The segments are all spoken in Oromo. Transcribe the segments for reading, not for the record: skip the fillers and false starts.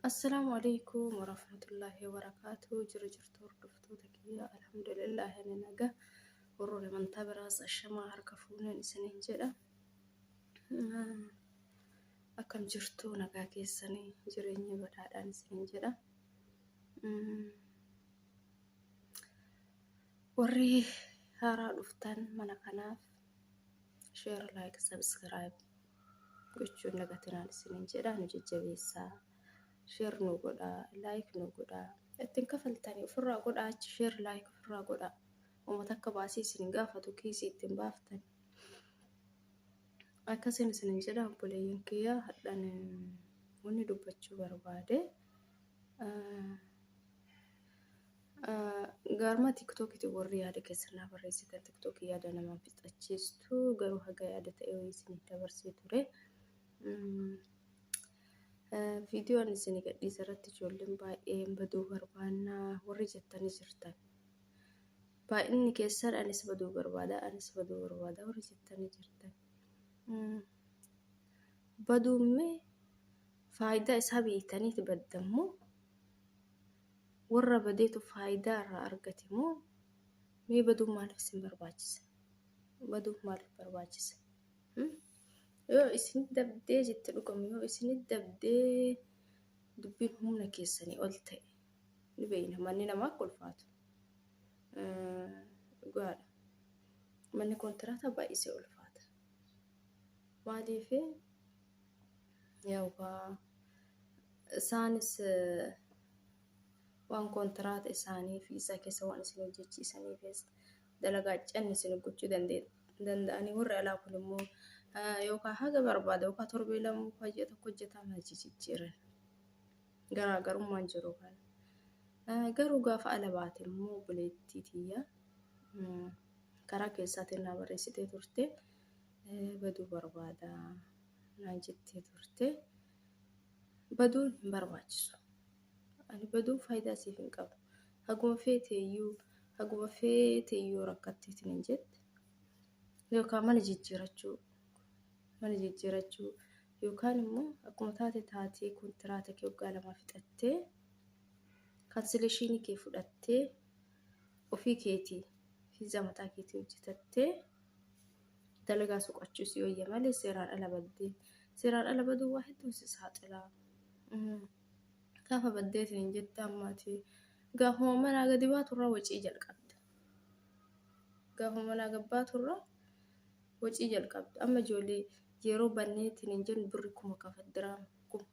Assalaamu alaikum warahmatullaahi wabarakaatuh. Jira jirtu hordoftoota kiyya, alhamdulillah ani naga. Warroonni amantaa biraas ashamaa harka fuuneen isiniin jedha. Akkam jirtu, nagaa keessanii, jireenya badhaadhaan isiniin jedha. Warri haaraa dhuftan mana kanaaf share, like, subscribe gochuun dagatinaan isiniin jedha. Nu jajjabeessaa, share nu godhaa, like nu godhaa, ittiin kafaltanii ofirraa godhaa, achi share like ofirraa godhaa. Uummata akka baasii isin gaafatu kiisii ittiin baaftan. Akkasiin isiniin jedha obboleeyyan kiyya. Hadhaan wanni dubbachuu barbaade gaarmaa TikTokiitiin warri yaada keessan naa barreessitan, TikTokii yaada namaa fixachiistu, garuu haga yaada ta'e wayii isiniif dabarsee ture. Viidiyoon isin gadhiisa irratti ijoolleen baay'een baduu barbaannaa warri jettanii jirtan. Baay'inni keessan anis baduu barbaada, anis baduu barbaada warri jettanii jirtan. Baduummee faayidaa isaa beektaniiti baddammoo, warra badeetu faayidaa irraa argate moo, mee baduun maaliif isin barbaachisa? Baduun maaliif barbaachisa? Yoo isin dabdee jette dhugamu, yoo isin dabdee dubbiin humna keessanii ol ta'e, ni beekna manni namaa akka ulfaatu. Dhugaadha. Manni kontiraataa baay'isee ulfaata. Maaliif yookaan isaanis waan kontiraata isaanii fi isaa keessa waan isin hojjechiisaniifis dalagaa canni isin gochuu danda'anii. Warri alaa kun immoo yookaan haga barbaada yookaan torbee 2 yookaan ji'a 1 hojjetaa mana jijjiiran, garaagarummaan jiru kana. Garuu gaafa ala baate immoo, obboleettii tiyya karaa keessaatiin naa barreessitee turte, baduu barbaada naan jettee turte. Baduun hin barbaachisu. Ani baduun faayidaa siif hin qabu. Haguma feeteeyyuu rakkatteetiin hin jette yookaan mana jijjiirachuu yookaan immoo akkuma taate taatee kontiraata kee waggaa 2 fixattee cancellation kee fudhattee ofii keetii fiizaa mataa keetii hojjetattee dalagaa soqachuu si wayya malee seeraan ala baddee, seeraan ala baduu waa hedduu si saaxilaa. Gaafa baddeetiin hin jette ammaati gaafuma manaa gadi baaturraa wacii jalqabda. Gaafuma manaa gad baaturraa wacii jalqabda. Amma ijoollee yeroo banneetiin hin jennu birri 1000 kafal, diraama 1000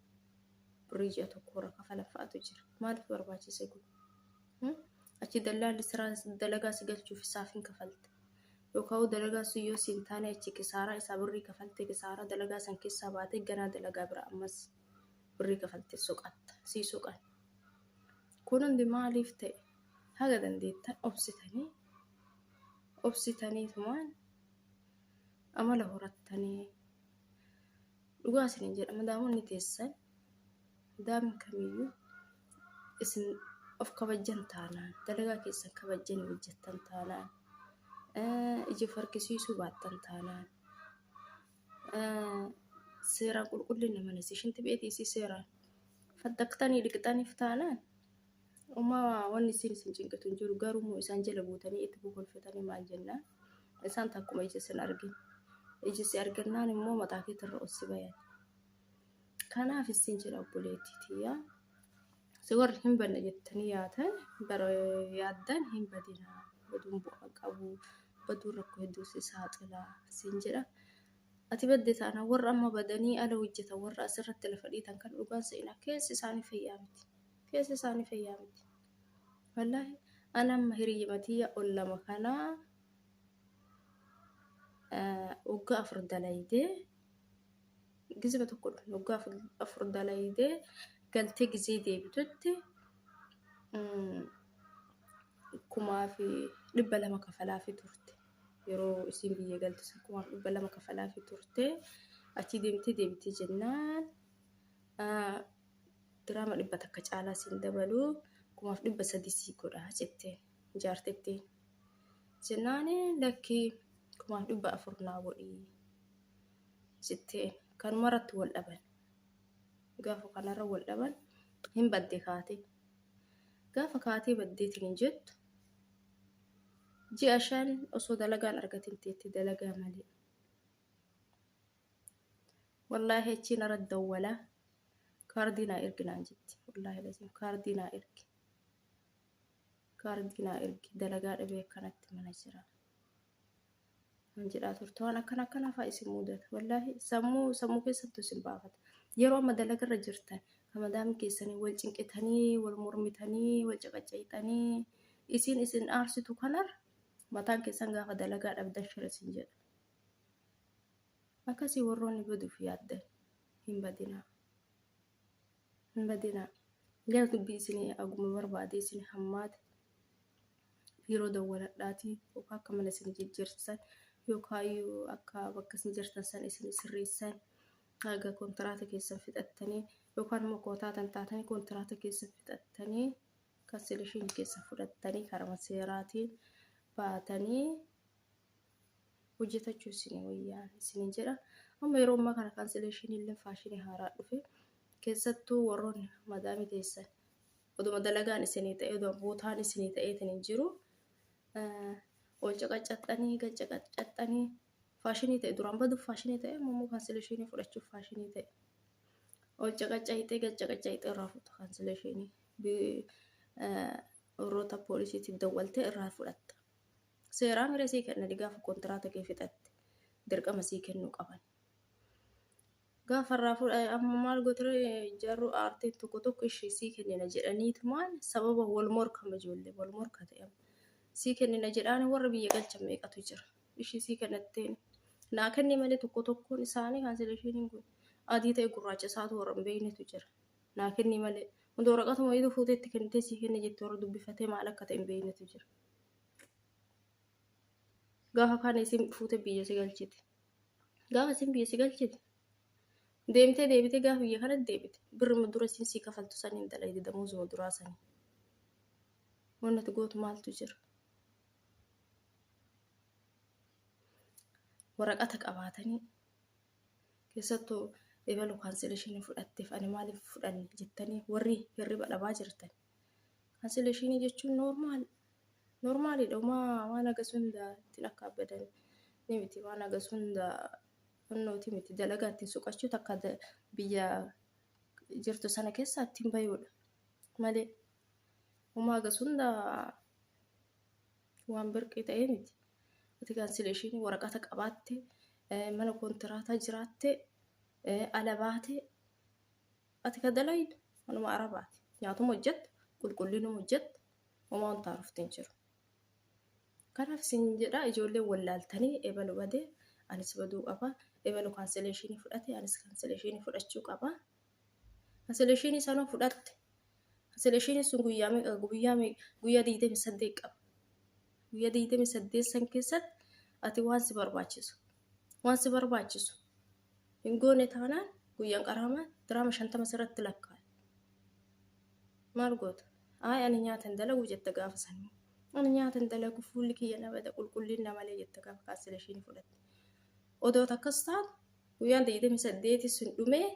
birrii ji'a tokko irra kafalan fa'aatu jira. Maaliif barbaachise kun? Achi dallaalli siraa dalagaa si galchuuf isaaf hin kafalte. Yookaan dalagaa sun yoo siin taane achi kisaaraa isaa birrii kafalte, kisaaraa dalagaa san keessaa baatee ganaa dalagaa bira ammas birrii kafalte soqatta, sii soqan. Kun hundi maaliif ta'e? Haga dandeettan obsitanii obsitaniitumaan amala horattanii, dhugaa isiniin jedha, madaamonni teessan madaamni kamiyyuu isin of kabajjan taanaan, dalagaa keessan kabajjanii hojjettan taanaan, ija of harkisiisuu baattan taanaan, seeraan qulqullina mana isii shinti beetii isii seeraan faddaqtanii dhiqxaniif taanaan, uumaa wanni isin isin cinqitu hin jiru. Garuu immoo isaan jala buutanii itti kokolfatanii maal jennaan, isaan takkuma ija isin argin, iji si argannaan immoo mataa keetirra ol si bayan. Kanaaf isin jedha, obboleettii tiyyaa, si warri hin banne jettanii yaatan bara yaaddan, hin badinaa. Baduun bu'aa qabu, baduun rakkoo hedduu si saaxilaa siin jedha. Ati badde taana, warra amma badanii ala hojjetan, warra asirratti lafa dhiitan kan dhugaan seenaa keessi isaanii fayyaa miti. Keessi isaanii fayyaa miti. Wallaahi ana amma hiriyya tiyya ol lama kanaa waggaa 4 dalaydee gizima tokko dhufne, waggaa 4 dalaydee galtee gizee deebitutti 1200 kafalaafii turte. Yeroo isiin biyya galtu san 1200 kafalaafii turte. Achi deemtee deebitee jennaan diraama 100 caalaa siin dabaluu, 1300 sii godhaa jetteen jaartittiin. Jennaan lakkii, 1400 naa godhii jetteen. Kanumarratti wal dhaban. Gaafa kanarra wal dhaban Hin badde kaatee. Gaafa kaatee baddeetiin hin jettu ji'a 5 osoo dalagaan argatin teetti dalagaa malee. Wallaahi achii nara dawwalaa kaardii naa ergi naan jetti. Wallaahi lazim kaardii naa ergi. Kaardii naa ergi dalagaa dhabee akkanatti mana jira. Kan jedhaa turte waan akkana akkanaa fa'aa isin mudata. Wallaahi sammuu sammuu keessattuu isin baafata. Yeroo amma dalagarra jirtan kan madaamii keessanii wal cinqitanii wal mormitanii wal caqacayxanii isin isin aarsitu kanarra mataan keessan gaafa dalagaa dhabdan shira isin jedha. Akkasii warroonni baduuf yaaddan hin badinaa. Hin badinaa. Gara dubbii isinii aguma barbaade isin hammaate yeroo dawwaladhaatii yookaan akka mana isin jijjiirsisan yookaan akka bakka isin jirtan san isin sirreessan haga kontiraata keessan fixattanii yookaan immoo kootaatan taatanii kontiraata keessan fixattanii kansilishiin keessan fudhattanii karama seeraatiin baatanii hojjetachuu isin wayyaan isinin jedha. Amma yeroo ammaa kana kansileeshinii illee faashinii haaraa dhufe keessattuu warroonni madaamii teessan oduma dalagaan isinii ta'e oduma bootaan isinii ta'eetiin hin jiru ol caqacaxxanii gad caqacaxxanii faashinii ta'e duraan baduuf faashinii ta'e amma immoo kansileeshinii fudhachuuf faashinii ta'e ol caqacayxee gad caqacayxee irraa fudhata kansileeshinii warroota poolisiitti dawwaltee irraa fudhatta. Seeraa miree sii kennani gaafa kontiraata kee fixatte dirqama sii kennuu qaban. Gaafa irraa fudha amma maal gootere jarru aartiin tokko tokko ishee sii kennina jedhaniitumaan sababa wal morkama ijoollee wal morka ta'e amma. Sii kennina jedhaani warra biyya galchan meeqatu jira. Ishii sii kennatteen naa kenni malee tokko tokkoon isaanii kaansileeshiniin kun adii ta'e gurraacha isaatu warra hin beeknetu jira. Naa kenni malee hunda waraqatuma wayiitu fuutee itti kennitee sii kenni jette warra dubbifatee maal akka ta'e hin beeknetu jira. Gaafa kaan isin fuute biyya si galchite. Gaafa isin biyya si galchite deemtee deebitee gaafa biyya kanatti deebite birruma dura isin sii kafaltu saniin dalayde damoozuma duraa sanii. Wanni ati gootu maaltu jira? Waraqata qabaatanii keessattuu ebalu kaansileeshinii fudhatteef ani maaliif fudhanne jettanii warri hirriba dhabaa jirtan. Kaansileeshinii jechuun noormaal Normaaliidha homaa waan hagas hunda ittiin akka abbadan ni miti waan hagas hunda onnooti miti dalagaa ittiin suqachuu takka biyya jirtu sana keessa ittiin bayuudha malee homaa hagas hunda waan birqii ta'ee miti. Ati kaansileeshinii waraqata qabaatte mana koontiraataa jiraatte ala baate ati ka dalaydu manuma arabaati nyaatuma hojjetta qulqullinuma hojjetta homaa wanta haarofti hin jiru. Kanaaf isin jedha ijoollee wallaaltanii ebalu bade anis baduu qaba ebalu kaansileeshinii fudhate anis kaansileeshinii fudhachuu qaba. Kaansileeshinii sanoo fudhatte kaansileeshinii sun guyyaa meeqa guyyaa meeqa guyyaa 28 qaba. Guyyaa 28 san keessatti ati waan si barbaachisu waan si barbaachisu hin goone taanaan guyyaan qaraamaa diraama 50 sirratti lakkaa'e. Maal goota? Ayi ani nyaata hin dalagu jetta gaafa san. Ani nyaata hin dalagu fuulli kiyya na bada qulqullinna malee jetta gaafa kaansileeshinii fudhatte. Odoo takkas taatu guyyaan 28 sun dhumee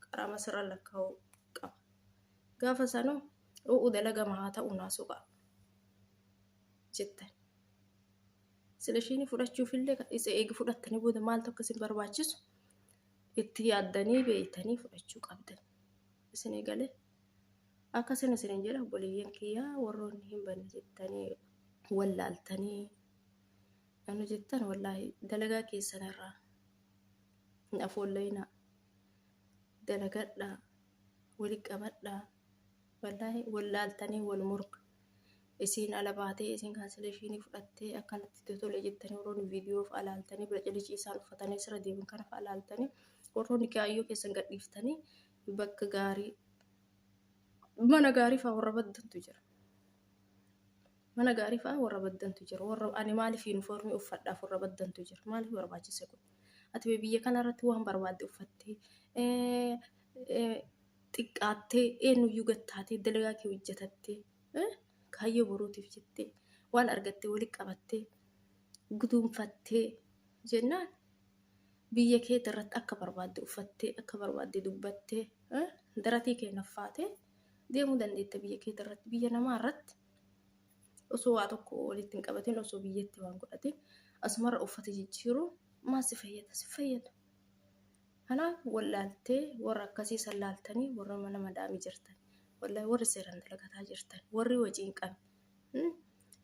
qaraama sirra lakkaa'uu qaba. Gaafa sanuu o'u dalagama haa ta'u naa suqa jettan. Silashiinii fudhachuufillee isa eegi fudhattanii booda maaltu akka isin barbaachisu itti yaaddanii beektanii fudhachuu qabdan. Isin eegalee. Akkasin isinin jedha obboleeyyan kiyya warroonni hin banne jettanii wallaaltanii anu jettan wallaahi dalagaa keessan irraa hin afoollayinaa dalagadhaa wali qabadhaa wallaahi wallaaltanii wal morka isiin ala baatee isiin kaansileeshinii fudhattee akkanatti tole jettanii warroonni viidiyoof alaaltanii bilacilici isaan uffatanii sirra deeman kanaaf alaaltanii warroonni kaayyoo keessan gadhiiftanii bakka gaarii mana gaarii fa'aa warra baddantu jira. Mana gaarii fa'aa warra baddantu jira. Warra ani maaliif yuunifoormii uffadhaaf warra baddantu jira. Maaliif barbaachise kun? Ati biyya kana irratti waan barbaadde uffattee xiqqaattee eenyuyyuu gattaatee dalagaa kee hojjetattee kaayyoo boruutiif jettee waan argattee walitti qabattee guduunfattee jennaan biyya keeti irratti akka barbaadde uffattee akka barbaadde dubbattee daratii kee naffaatee Deemuu dandeetta biyya keetii irratti, biyya namaa irratti osoo waa tokko walitti hin qabatin, osoo biyyatti waan godhatin asumarra uffata jijjiiruu maal si fayyada? Si fayyadu. Kanaaf wallaaltee warra akkasii san laaltanii, warra mana madaamii jirtan, wallahi warri seeraan dalagataa jirtan, warri hojii hin qabne,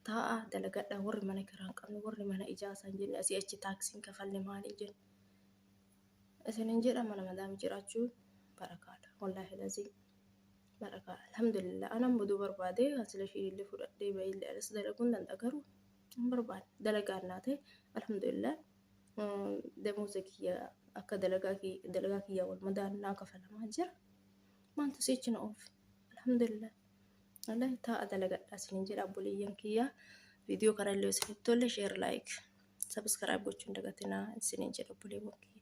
taa'aa dalagadhaa. Warri mana kiraa hin qabne, warri mana ijaarsaa hin jenne, asii achi taaksiin kafalle maal hin jenne isinin jedha. Mana madaamii jiraachuun barakaadha, wallaahi lazii barakaa. Alhamdulillah, anan buduu barbaade cancellation illee fudhadhee bahillee alas dalaguun danda'a, garuu hin barbaanne. Dalagaan naa ta'e, alhamdulillah. Damuuza kiyya akka dalagaa kiyya wal madaallaa kafalamaa jira. Maaltu sichi na oofe? Alhamdulillah. Wallahi taa'a dalagadhaa isinin jedha, obboleeyyan kiyya. Viidiyoo kanallee isinitti tolle share, like, subscribe gochuun dagatinaa isinin jedha, obboleewwan kiyya.